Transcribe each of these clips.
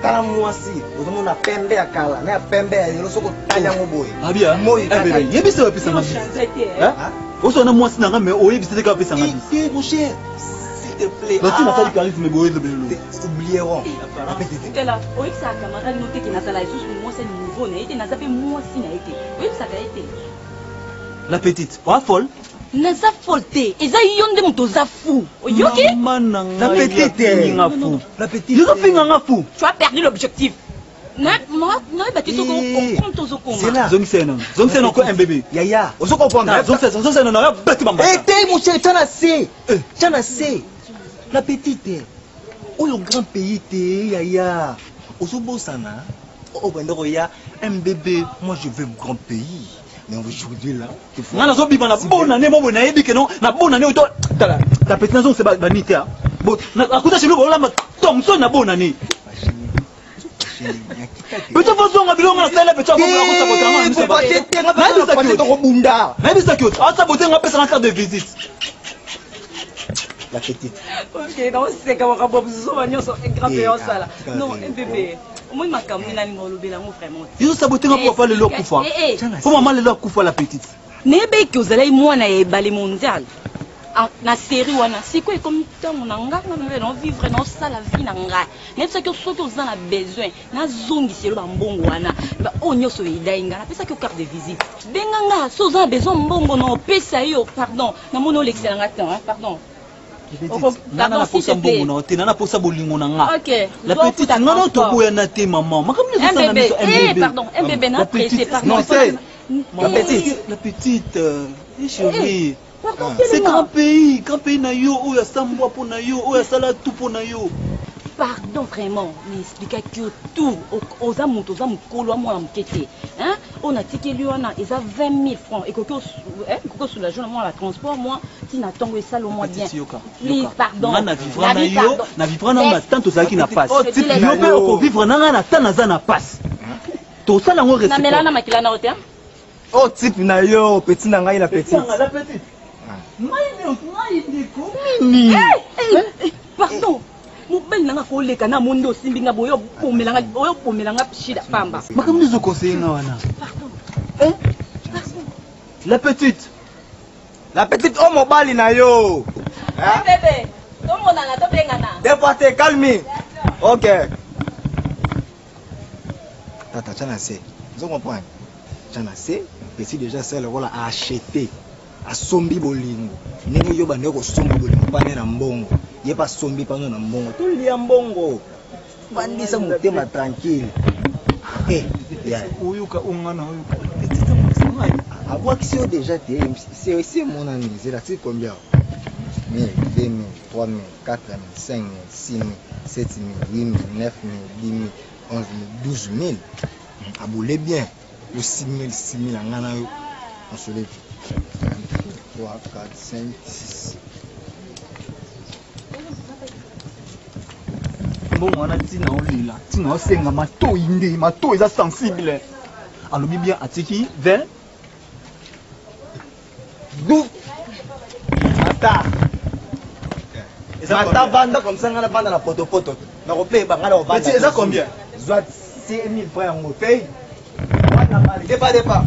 Tala mwasi, ozomona pembe ya kala na ya pembe ya lelo soki otali yango boye. Abia, Moi eh bebe, yebisa bapesa nga bisi. Hein? Osona mwasi na nga mais oyebisa te kaka apesa nga bisi. Te mon cher, s'il te plaît. Batina asali charisme boye lobelo. Oublieront. Tala, oyebisaka camarade no te ke nazala lisusu mwasi ya niveau na ye te, naza mpe mwasi na ye te. Oyebisaka ye te. La petite, oa folle? Naza folle te, eza yo nde moto oza fou. Oyoki? Mama na La ngai petite. afingi nga fou. La petite. Yo ofinga nga fou. Tu as perdu l'objectif. Nayeba te soki Eh. okomprendre to ozokoma. Zela. Zongisa ye nano. Zongisa ye nano ko un bébé. Yaya, ozo comprendre. Ah, Zongisa zongisa ye nano ya beti bambata. Eh te mon cher, tya na se. Tya na se. La petite. Oyo grand pays te yaya. Ozobosana. Oh banda koya un bébé, moi je veux grand pays. Mais aujourd'hui là, tu nga nazobima na bonne année mo boye nayebi ke non na bonne année oyo to tala la petite nazongisa bani te bo akuta chez nous bolamba thomson na bonne année petit fozonga biloko nga nasalela petit tokobunda. nayebisaki yo asabote nga apesanga carte de visite La petite. Ok, naoseka makambo ya buzoba nyonso grand Eh, pays osala. ah, Non, eh, MPP, omoni makambo nini nalinga olobela yango vraiment te. yo sabote nga po papa lelo akufa Eh, eh. po mama lelo akufa la petite Nayebeki ozalaki mwana ya ebale mondial Ah, na série wana sikoyo ekomi ntango na nga nga mpe naovivre naosala vie na ngai nayebisaki yo soki oza na besoin nazongiselo bambongo wana oyo nyonso eyidai nga napesaki yo carte de visite benga nga so oza na besoin mbongo na opesa yo pardon namoni olekisela nga temps hein, pardon nga na naposa mbongo na yo te nga naposa bolingo na nga Ok, la dois petite futa nga na transport. toboyana te mama makambo nini Un ezosala na bébé, biso un eh, bébé pardon, un bébé La na pressé, petite, pardon. non, c'est- La petite. La petite, eh, chérie. Pardon, C'est telema. grand pays, grand pays na yo, oyo asambwa mpo na yo, oyo asala tout mpo na yo. Pardon vraiment, mais expliquaki yo tout. Oza moto, oza mokolo, mwana moke te. Hein? Oyo natikeli wana eza 20 000 francs. Ekoki ekoki osoulage na mwana transport, moi, tina ntongo esala mwa bien. Petite yoka. Please, yoka. pardon. Nga na vivra na Nabi, yo, pardon. na vivra na yo na temps tozalaki na pasi. Oh, type Yo mpe yo. okovivre na nga na temps naza na pasi. Tosala yango Namela na réciproque. makila na yo te. hein? Oh type na yo, petit na ngai la petite. La petite. Ngai ngai ndeko. Nini? Eh, eh, Pardon. mobali nanga koleka na mondi osimbi nga boye oyo obomela nga shida pamba. Makambo nini ozoconseille nga wana? Pardon. Hein? La petite. La petite oh mobali na yo. Hein? Bébé, tomonana tobengana. Des fois te calme. OK. Tata tya na se. Ozo comprendre? Tya na se, petit déjà c'est le rôle à acheter. Asombi bolingo. Ndenge yo bande kosomba bolingo pane na mbongo. Ye pa asombi pano na mbongo. Tolia mbongo. Vandisa motema tranquille. Eh, ya. Oyoka onga na oyoka. Petite amonisa ngai. abwakisi yo déjà te c'est emonani ezela ti combien 1000 2000 3000 4000 5000 6000 7000 8000 9000 10000 11000 12000 aboule bien o 6000 6000 anga na yo on se lève 1 2 3 4 5 6 mbongo wana ntina olela ntina osenga matoi nde matoi eza sensible alobi bien atiki 20 du mata Eza mata combien? vanda comme ça nga na vanda na potopoto nakopeba nga na kovanda Petit, eza combien? zwa 5000 francs yango pay wana bale depa depa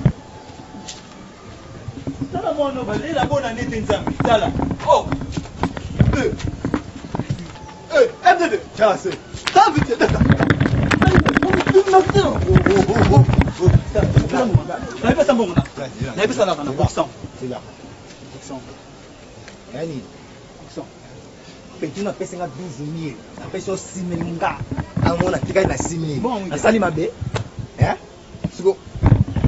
tala mwana balela bona nete nzambe tala oh Eh. Eh, mdd tya se tala vite daka nayebisa mbongo na nayebisa naka na pourcent C'est là. pourcent Yani, pourcent petit napesi nga 12 000 napesi yo 6 000 nga yango natikali na 6 000 Bon, oui. nasali mabe Hein? siko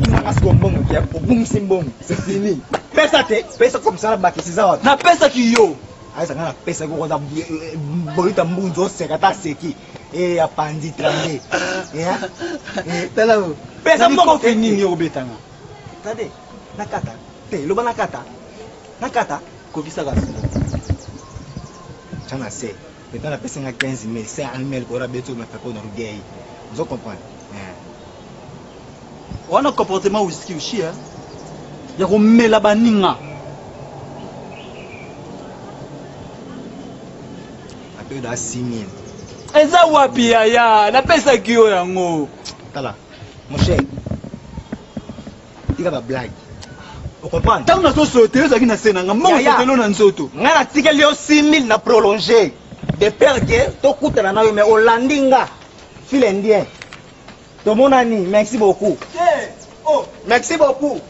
nanga siko mbongo ke obungisi mbongo c'est fini pesa te pesa comme ça nabakisi eza wapi napesaki yo ayesa nga napesaki okoza bolita mbunzu oseka ta aseki e apandi tremble tala Pesa mbongo te. likofi nini obetanga tade nakata te loba nakata nakata kokisaka tya na se maintenant napesi nga 15 000 5 000 kora beti oyo mapepo na rugei ozo comprendre Eh. wana comportement whisky ushi eh? ya komela baninga ape da 6 000 Eza wapi yaya? Napesaki yo yango. Tala, mon cher. Tika ba blague. Ocomprendre? Ntango nazosotelo ezalaki na se na nga, mbongo Yaya. sotelo na nzoto. Nga natikeli yo 6000 na prolongé. De peur que tokutana na yo mais olandi nga. Fil indien. Tomonani, merci beaucoup. Oh. Merci beaucoup.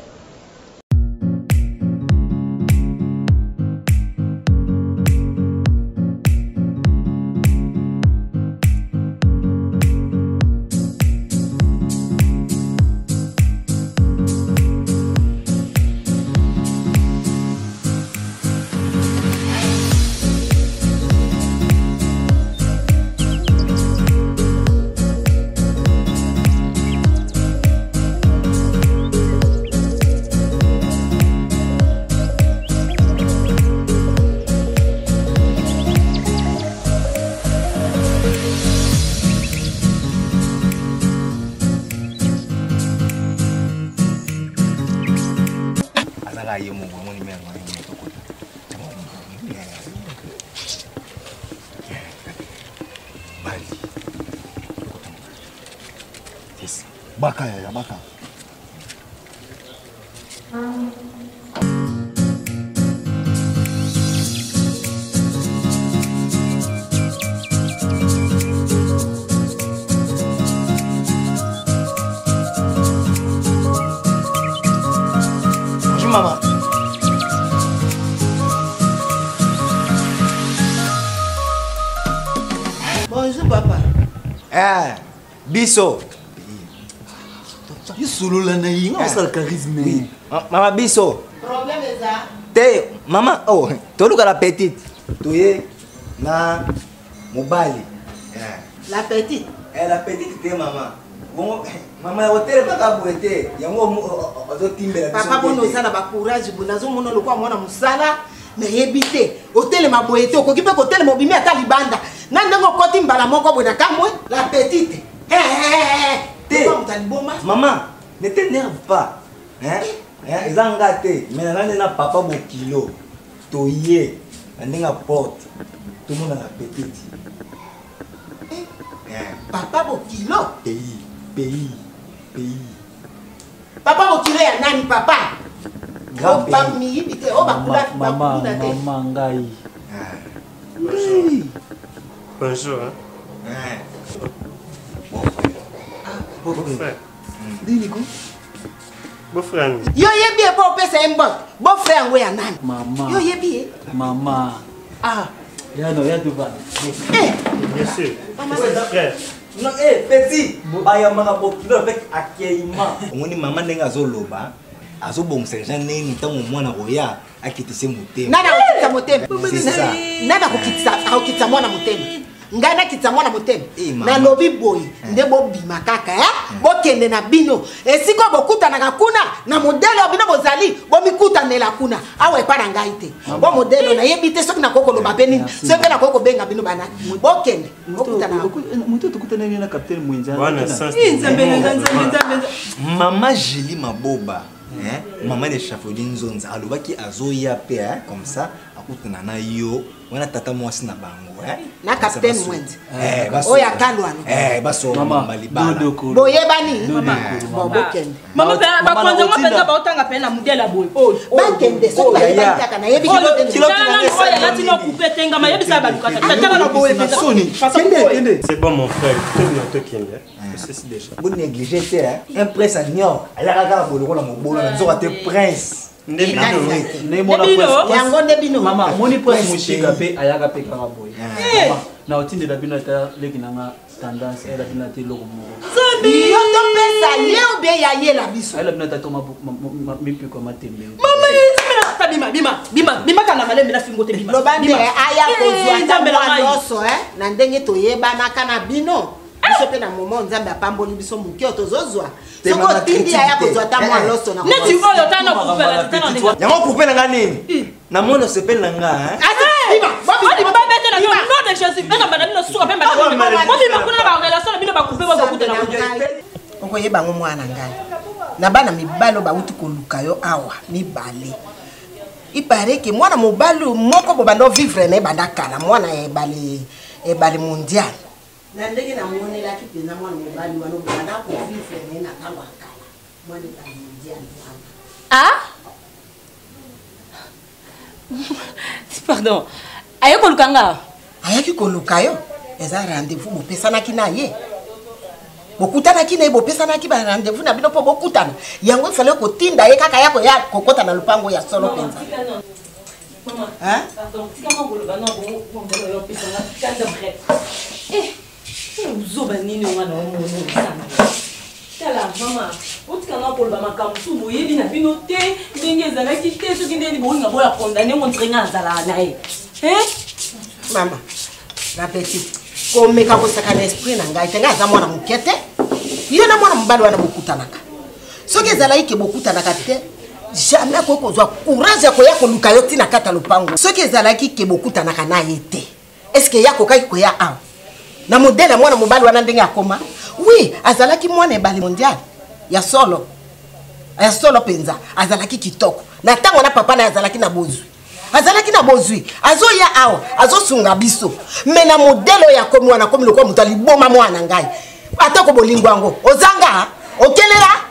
Azalaka ye moko, amoni mère na ye moko tokota. Bali. Yes. Baka yaya, baka. Bonjour maman. Bonjour papa. Eh, biso. Yosolola na ye, nga osala charisme. Oui. Mama biso. Problème eza. Te, mama, oh, toluka la petite. Toye na mobali. Eh. La petite. Eh, la petite te mama. Bongo mama ya kotelemaka boye te. Yango ozotimbela biso. Papa bono oza na ba courage boye nazomona lokola mwana mosala nayebi te otelema boye te okoki mpe kotelema obimi ata libanda na ndenge okoti mbala moko boye na kamwe la petite. Eh, eh, eh, eh. Te. Lokola moto ya liboma. Maman, ne t'énerve pas. Hein? Hein? Eza nga te, mais naza nde na papa bokilo. Toye na ndenge ya porte. Tomona la petite. Hein? Papa bokilo. Pays, pays, pays. Papa bokilo ya nani papa? Grand Oh, ba pays. miyibi te, oh, bakula, Mama, bakuna te. mama ngai. Oui. Bonjour. Hein? Hein. Beau-frère. Nini ko? Beau-frère. Yo yebi ye po opesa ye mbote. Beau-frère yango ya nani? Mama. Yo yebi ye? Mama. Ah. Ya no, ya tuvana. Eh. Bien sûr. Mama. Frère. Non, eh, petit, bayambaka bokilo avec accueillement. Omoni mama ndenge azoloba, azobongisa deja ndenge ntango mwana koya akitise motema. Nani akokitisa motema? C'est ça. Nani akokitisa mwana motema? Ngai nakitisa mwana motema. Eh, mama. Nalobi boye nde bobima kaka, eh? Bokende na bino esika bokutanaka kuna na modele oyo bino bozali bomikutanela kuna awa epa na ngai te. Bo modele nayebi te soki nakoki koloba mpe nini, soki mpe nakoki kobenga bino bana. Bokende bokutanaka. Moto tokutaneli na capitaine Mwenza. Wana sens. Nzambe na ngai, Nzambe, Nzambe, Nzambe. Mama Julie Maboba, hein? Mama de Chafodi Nzonza alobaki azoya pe, hein? Comme ça akutana na yo wana tata mwasi na bango, hein? Na capitaine Mwenza. Eh, baso. Oyo akalwana. Eh, baso Mama, mama libala. dodo kolo. Boyebani? Dodo kolo, Bon, mama. bokende. Mama, Mama, bakonzi yango otinda. mpenza baotanga mpe na modele ya boye. Oyo, oyo, Bakende soki oyo. bayebani kaka nayebi Oyo, kilo kilo tala nanu oyo alati na coupe tengama, yebisa baluka te. Tala na boye mpenza. Soni. Façon Kende, boye. kende. C'est bon mon frère, tout bientôt Kenya. C'est déjà. Vous négligez te, hein? Un prince à New York, alaka kaka boloko na mobolo na nzoka te prince. Nde bino. Nde mona Nde bino. prince. Yango nde bino. Mama, moni prince Prince Mushika pays. pe ayaka pe kaka boye. Eh. Mama, na otindela bino ata leki na nga tendance, ayela bino ata eloko moko. Yo topesa ye ou bien ya yela biso. Ayela bino ata to mipiko ya matembe. Mama, Nzambe na ngai, bima, bima, bima, bima kaka na malembe na fingo te, bima. Loba nde Bima. aya kozwa Eh, Nzambe na mwa ngai. nyonso, eh, na ndenge toyebanaka na bino. Biso mpe na moment Nzambe apamboli biso moke oyo tozozwa. Te Soki mama otindi critique aya te. kozwa ata mwa Eh. loso na Neti kokosa. oyo tala na coupe alati, tala na ndenge. Yango coupe na nga nini? Namoni osepeli na nga, hein? Asi, bima, bobima, Bobima, babete na bino, nom de Jésus. Bena bana bino suka, bena bana bino. Bobima kuna na ba relation na bino, ba coupe, ba kuta na Nzambe coupe. na ngai. Okoyeba yango mwana ngai. Na bana mibale oyo bauti koluka yo awa, mibale. Il paraît que mwana mobali moko bo banda vivre na ye banda kala, mwana ya ebale, ebale mondial. Na ndenge namonelaki mpenza mwana mobali wana obanda kovivre na ye na ntango ya kala, mwana ebali mondial wana. Ah? Pardon, aye koluka nga? Ayaki koluka yo, eza rendez-vous bopesanaki na ye. Bokutanaki na ye, bopesanaki ba rendez-vous na bino mpo bokutana. Yango ifale kotinda ye kaka ya koya kokota na lopango ya solo mpenza. Mama, Hein? pardon, tika mwa koloba na bongo mobali oyo opesa nga kanda bref. Eh, ozoba nini wana omoni osanga. Tala mama, otika nga koloba makambo mosusu boyebi na bino te ndenge ezalaki te soki ndenge bolinga boya condamne ngo ndenge nga nazalaka na ye. Hein? Mama, la petite, komeka kosaka na esprit na ngai te, ngai aza mwana moke te. Yo na mwana mobali wana bokutanaka. Soki ezalaki ke bokutanaka te, jamais akoki kozwa courage ya koya koluka yo ntina kati ya lopango. Soki ezalaki ke bokutanaka na ye te, est-ce que ye akokaki koya awa? Na modèle ya mwana mobali wana ndenge akoma? Oui, azalaki mwana ebale mondial ya solo. Ya solo mpenza, azalaki kitoko. Na ntango wana papa na ye azalaki na bozwi. Azalaki na bozwi, azoya awa, azosunga biso. Mais na modèle oyo akomi wana, akomi lokola moto aliboma mwana ngai. Atako bolingo yango, ozanga, okelela,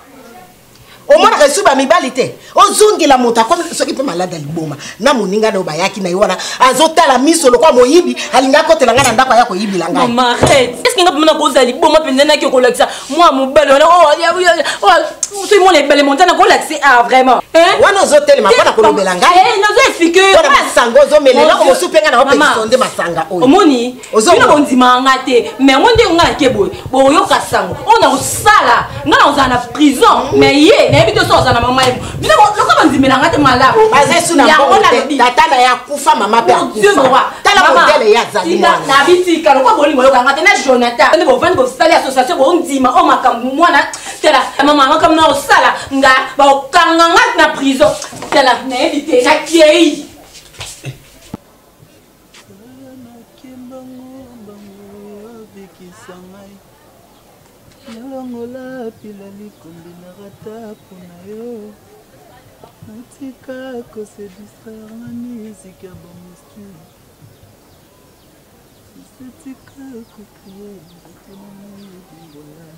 omonaka esu ba mibali te, ozongela moto akomi soki mpe malade ya liboma. Na moninga na oyo bayaki na ye wana, azotala miso lokola moyibi, alingi akotela ngai na ndako aya koyibila ngai. Mama, arrête. Est-ce que nga mpe nakozala liboma mpenza naki okolakisa mwa mobali wana, oh, ya, ya, ya, oh, soki mwana ebale monta nakolakisa, ah, vraiment. Hein? Wana ozotelema mpo na kolobela ngai. Eh, nazo expliquer yo. Mpo na masanga ozomela, eloko Mon Dieu. mosusu mpe ngai na Mama. opekisa nde masanga oyo. Omoni? Ozomona? Bino bondimaka nga te, mais yango nde nga nake boye, boyoka sango. Oyo nakosala, nga nakozala na prison, mais ye, nayebi te soki ozala na mama ye. Bino lokola bondimela nga te malamu. Baza esu na Yango mbongo te. nalobi. Tata na ye akufa, mama mpe Mon Dieu, akufa. Nora. Tala Mama, modèle ye azali tika, mwana. nabi tika, lokola bolingo oyoka nga te na Jonathan. Nde bovandi bosali association, bondima oyo makambo mwana. Tala, mama, makambo na osala nga, bakokanga nga na prison. Tala, nayebi te, nakei. Nalongola pila likombi na rata pona yo, natika ko se distraire na musique ya ba mostu, natika ko crier nzoto na ngai gimbwala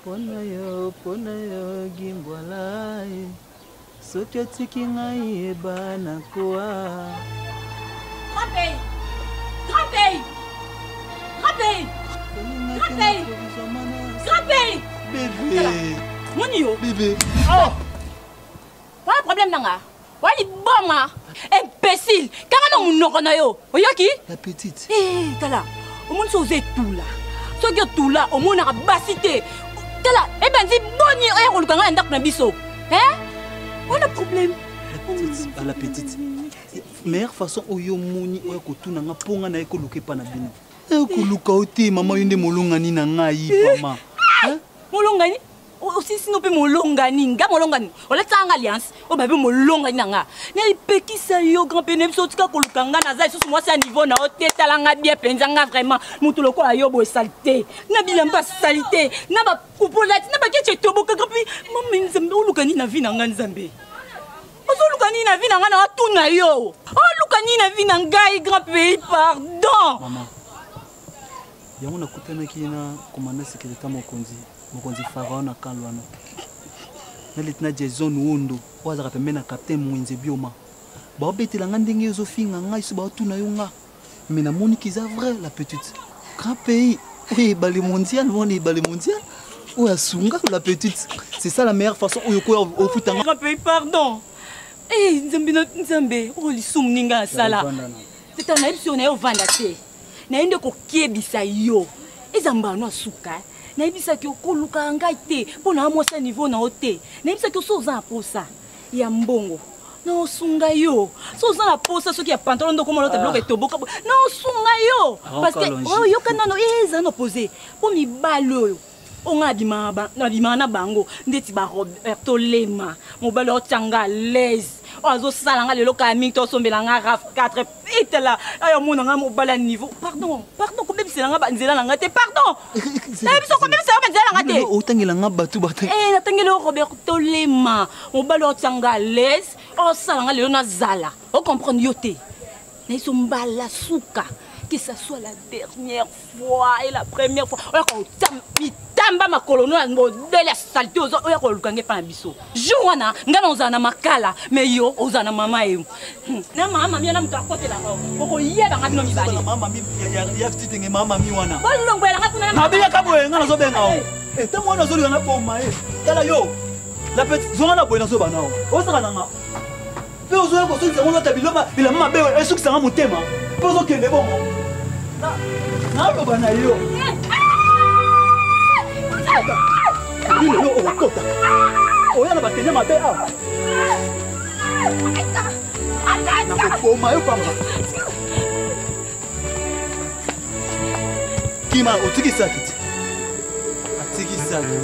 pona yo, pona yo gimbwala eh. Soki otiki ngai yeba nakoa. Grand pays! Grand pays! Grand pays! Grand pays! Grand pays! Bébé! Moni yo! Bébé! Oh! Wana problème nanga? Wana liboma! Imbécile! Kanga na munoko na yo! Oyoki? La petite. Eh, tala, omoni so oza etula. Soki otula, omonaka basi te. Tala, ebandi boni oya koluka ngai na ndako na biso. Hein? Wana problème. La petite, ah, la petite. Meilleure façon oyo moni oya kotuna nga mpo nga naye koluka epa na bino. Eh, koluka yo te, mama, yo nde molongani na ngai, mama. Hein? Molongani? Osisi no mpe molongani, nga molongani. Olatisa nga alliance, oyo babe molongani na nga. Nayepekisa yo grand pene biso otika koluka nga, naza lisusu mwasi ya niveau na yo te, tala nga bien mpenza nga vraiment. Moto lokola yo boye salite, na bilamba salite, na ba coupe olati, na ba ketch etoboka grand pe. Mama Nzambe, oluka nini na vie na nga Nzambe? Ozoluka nini na vie na nga na watuna yo? Oluka nini na vie na ngai grand pays, pardon. Mama, yango nakutanaki na commandant sécurité mokonzi, mokonzi Pharaon na camp wana. Na lieutenant Jason Wondo, oyo azalaka pembeni na capitaine Mwenze Bioma. Baobetela nga ndenge ozofinga ngai, so baotuna yo nga. Mais namoni ki eza vrai la petite. Grand pays, oyo ebale mondial, wana ebale mondial. Oyo asunga la petite. C'est ça la meilleure façon oyo koya ofuta nga. Grand pays, pardon. Eh, Nzambe na Nzambe, oyo lisumu ninga asala. Tata na biso na yo vanda te. Na ye nde kokebisa yo. Eza mbano asuka. Nayebisaki yo koluka ngai te mpo na mwasi ya niveau na yo te. Nayebisaki yo so oza na posa ya mbongo na osunga yo. So oza na posa soki ya pantalon ndoko mona biloko etoboka na osunga yo. Parce que oyo yoka nano eza na posé mpo mibali oyo oyo ngai nabimaka na bango ndeti ba Roberto Lema, mobali oyo otyanga à l'aise, oyo azosala nga lelo kaka mingi to osombela nga RAV 4 etala ayo omona nga mobali ya niveau. Pardon, pardon, kobebisela nga banzela na nga te, pardon. Nayebi so kobebisela nga banzela na nga te. Otangela nga bato bato. Eh, natangeli yo Roberto Lema, mobali oyo otyanga à l'aise, oyo osala nga lelo nazala. O comprendre yo te. Nayebi so mbala suka. Que ça soit la dernière fois et la première fois oya kotia mitamba makolo no ya modele ya salite oya koluka nge epa na biso. Jour wana ngai na ozala na makala, mais yo ozala na mama ye na mama mami na moto akotelaka okoyeba nga bino mibale. Mama mami ya titenge, mama mami wana. Bolongwela nga kuna. Nabeyaka boye, nga nazobenga o ntango wana nazolinga naboma ye. Tala yo la petite, zonga na boye, nazoba nao osaka nanga mpe ozoya kosokisa ngo lota biloko bilamba mabe esukisanga motema mpe ozokende bongo. Naloba na yo lelo okokota oya na batenya mabe awa, nakoboma yo pamba. Kima, otiki saki ti atiki saki.